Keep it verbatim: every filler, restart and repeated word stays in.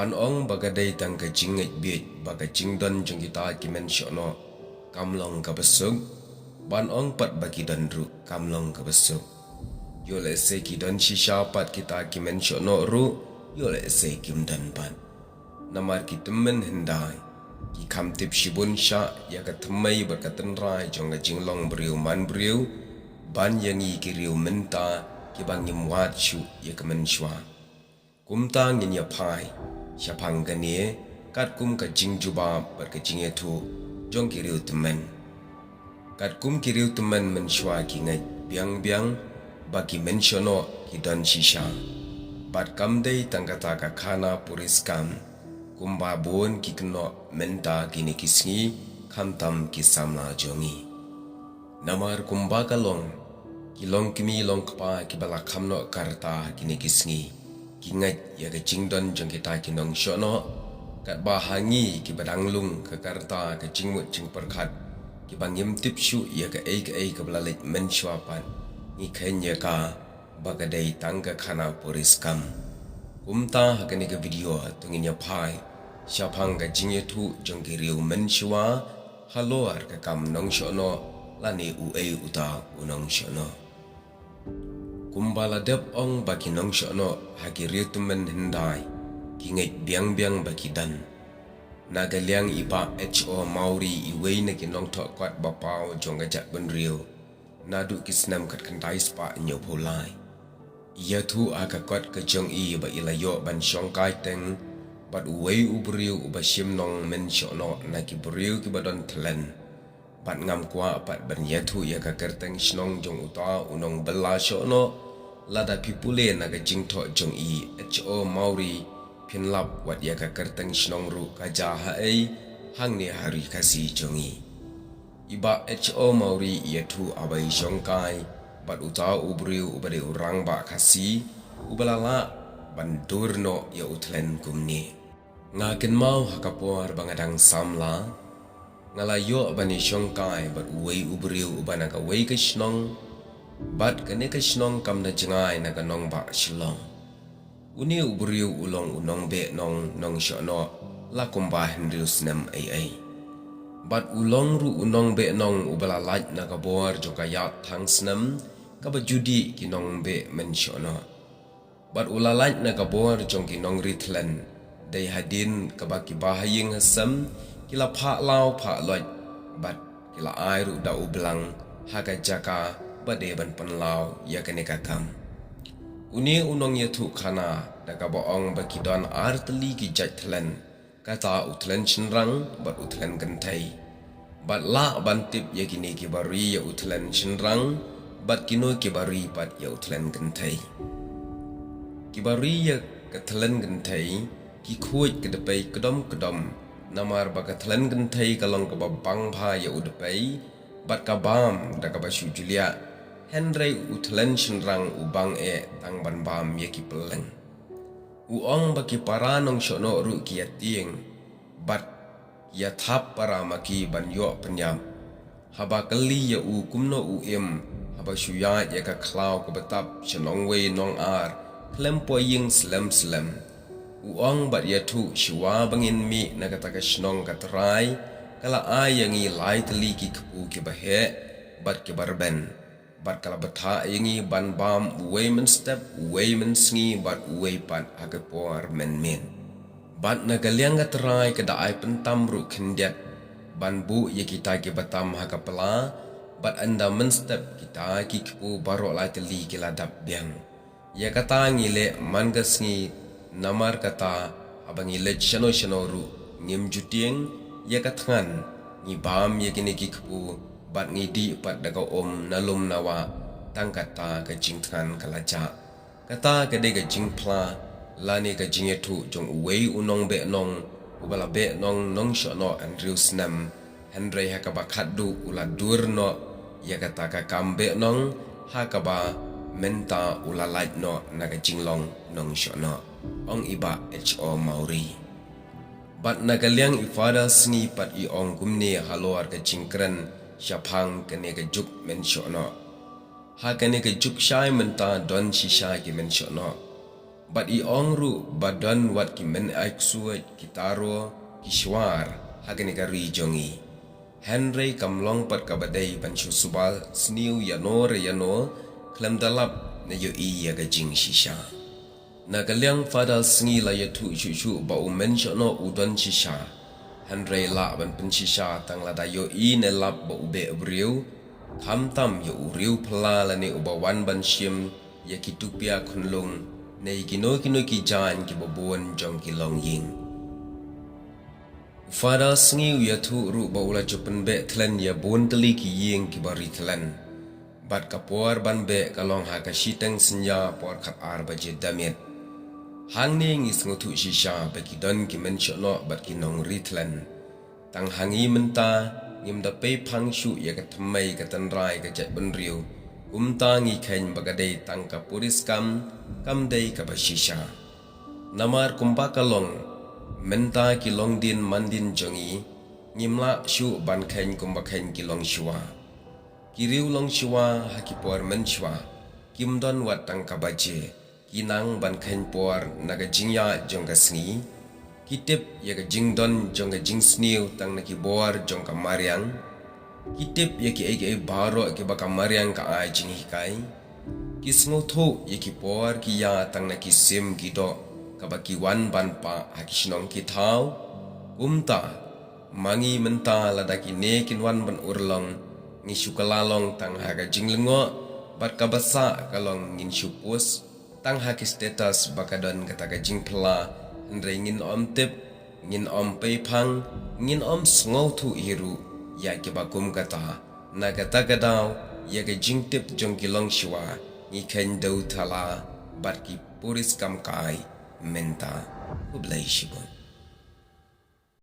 Ban ong ba ka dei tang ka jingngeit bieit ba ka jingdon jong kita ki mynshohnoh kam long kaba suk, ban ong pat ba ki don ruh kam long kaba suk. Ïoh lehse ki don shisha pat kita ki mynshohnoh ruh, ïoh lehse kim don pat. Namar ki tymmen hyndai ki kham tip shibun shah ïa ka thymmei bad ka tynrai jong ka jinglong briew man briew, ban ïa ngi ki riew mynta kiba ngim wad shuh ïa ka mynshuwa. Kumta ngin ïa phai shaphang kane katkum ka jingjubab bad ka jingïathuh jong ki riew tymmen. Katkum ki riew tymmen mynshuwa ki ngeit biang biang ba ki mynshohnoh ki don shisha. Bad kam dei tang kata ka khana puriskam kumba bun ki kynnoh mynta kine ki sngi, khamtam ki samla jong ngi. Namar kumba ka long, ki longkmie longkpa kiba la kham noh ka rta ha kine ki sngi ki ngeit ïa ka jingdon jong kita ki nongshohnoh. Katba ha ngi kiba dang lung ka rta ka jingmut jingpyrkhat, kiba ngim tip shuh ïa kaei kaei kaba la leit mynshuwa pat, ngi kheiñ ïa ka ba ka dei tang ka khana puriskam. Kumta ha kane ka video to ngin ïa phai shaphang ka jingïathuh jong ki riew mynshuwa halor ka kam nongshohnoh lane uei uta u nongshohnoh. Kumba la dep ong ba ki nongshohnoh ha ki riew tymmen hyndai ki ngeit biang biang ba ki don. Na ka liang i Bah H O Mawrie, iwei na ki nongthoh kot ba paw jong ka jaitbynriew naduh ki snem khatkhyndai spah hynñiewphew lai, i ïathuh ha ka kot ka jong i ba i la ïoh ban shongkai teng bad uwei u briew uba shim nong mynshohnoh na ki briew kiba don thleng. Bad ngam kwah pat ban ïathuh ïa ka kyrteng shnong jong uta u nongbylla shohnoh. Lada phi pule na ka jingthoh jong i H O Mawrie, phin lap wat ïa ka kyrteng shnong ruh ka jia haei hangne ha Ri Khasi jong i. I Bah H O Mawrie i ïathuh haba i shongkai bad uta u briew uba dei u rangbah Khasi uba la lah ban dur noh ïa u thleng kumne. Nga kynmaw ha ka por ba nga dang samla, nga la ïoh ban ïashongkai bad uwei u briew uba na kawei ka shnong, bad kane ka shnong kam da jngai na ka nongbah Shillong. Une u briew u long u nongbeh nong nongshohnoh la kumba hynriew snem ei ei. Bad u long ruh u nongbeh nong uba la lait na ka bor jong ka ïaid thang snem kaba ju dih ki nongbeh mynshohnoh. Bad u la lait na ka bor jong ki nongri thleng, dei hadien kaba ki bahaïing hasem ki la phah law phah loit bad ki la ai ruh da u blang ha ka jaka ba dei ban pynlaw ïa kane ka kam. Une u nongïathuh khana da kaba ong ba ki don ar tylli ki jait thleng, kata u thleng shynrang bad u thleng kynthei. Bad lah ban tip ïa kine kiba ri ïa u thleng shynrang bad kino kiba ri pat ïa u thleng kynthei. Kiba ri ïa ka thleng kynthei ki khuid ka dpei kdom kdom, namar ba ka thleng kynthei ka long kaba bang bha ïa u dpei bad ka bam da kaba shu juliah, hynrei u thleng shynrang u bang eh tang ban bam ïa ki pylleng. U ong ba ki para nongshohnoh ruh ki ïa tieng bad ki ïa thap para ma ki ban ïoh pynïap. Haba kylli ïa u kumno u im haba shu ïaid ïa ka khlaw kaba tap sha nongwei nongar khlem poi ïing slem slem, u ong bad ïathuh, shuwa ba ngin mih na kata ka shnong ka trai ka la ai ïa ngi lai tylli ki kpu kiba heh bad kiba rben. Bad ka la bthah ïa ngi ban bam uwei mynstep, uwei mynsngi bad uwei pat ha ka por mynmiet. Bad na ka liang ka trai ka da ai pyntam ruh khyndiat ban buh ïa kita kiba tam ha ka pla, bad ynda mynstep kita ki kpu baroh lai tylli ki la dap biang. Ïa kata ngi leh man ka sngi, namar kata haba ngi leit shano shano ruh ngim ju tieng. Ïa ka thngan ngi bam ïa kine ki kpu bad ngi dih pat da ka um na lum na wah, tang kata ka jingthngan ka la jah. Kata ka dei ka jingphla lane ka jingïathuh jong uwei u nongbeh nong uba la beh nong nongshohnoh hynriew snem, hynrei ha kaba khatduh u la dur noh ïa kata ka kam beh nong, ha kaba mynta u la lait noh na ka jinglong nongshohnoh, ong i Bah H O Mawrie. Bad na ka liang i Father Sngi pat i ong kumne halor ka jingkren shaphang kane ka juk mynshohnoh. Ha kane ka juk shai mynta don shisha ki mynshohnoh. Bad i ong ruh ba don wat ki men-ai ksuid, ki taro, ki shwar ha kane ka ri jong i. Hynrei kam long pat kaba dei ban shu suba sniew ïano re ïano khlem da lap ne ïohi ïa ka jingshisha. Na ka liang Father Sngi la ïathuh shuh shuh ba u Mynshohnoh u don shisha. Hynrei lah ban pynshisha tang lada ïohi ne lap ba u beh briew, khamtam ïa u riewphylla lane uba wan ban shim ïa ki tupia khunlung ne ïa kino kino ki jaiñ kiba bun jong ki longïing. U Father Sngi u ïathuh ruh ba u la ju pynbeh thlen ïa bun tylli ki ïing kiba ri thlen. Bad ka por ban beh ka long ha ka shiteng synñia por khatar baje da miet. Hangne ngi sngewthuh shisha ba ki don ki mynshohnoh bad ki nongri thlen. Tang ha ngi mynta ngim da pei phang shuh ïa ka thymmei ka tynrai ka jaitbynriew. Kumta ngi kheiñ ba ka dei tang ka puriskam, kam dei kaba shisha. Namar kumba ka long, mynta ki longdien mandien jong ngi, ngim lah shuh ban kheiñ kumba kheiñ ki longshuwa. Ki riew longshuwa ha ki por mynshuwa kim don wat tang ka baje, ki nang ban kheiñ por na ka jingïaid jong ka sngi. Ki tip ïa ka jingdon jong ka jingsniew tang na ki bor jong ka mariang. Ki tip ïa kiei kiei baroh kiba ka mariang ka ai jinghikai. Ki sngewthuh ïa ki por ki ïa tang na ki sim ki doh kaba ki wan ban pah ha ki shnong ki thaw. Kumta, ma ngi mynta lada kine kin wan ban urlong, ngi shu kylla long tang ha ka jinglyngngoh, bad kaba sah ka long ngin shu post tang ha ki status ba ka don kata ka jingphylla, hynrei ngin ym tip, ngin ym pei phang, ngin ym sngewthuh hi ruh ïa kiba kum kata. Na kata ka daw, ïa ka jingtip jong ki longshuwa ngi kheiñ dewthala bad ki puriskam kai mynta. Khublei shibun.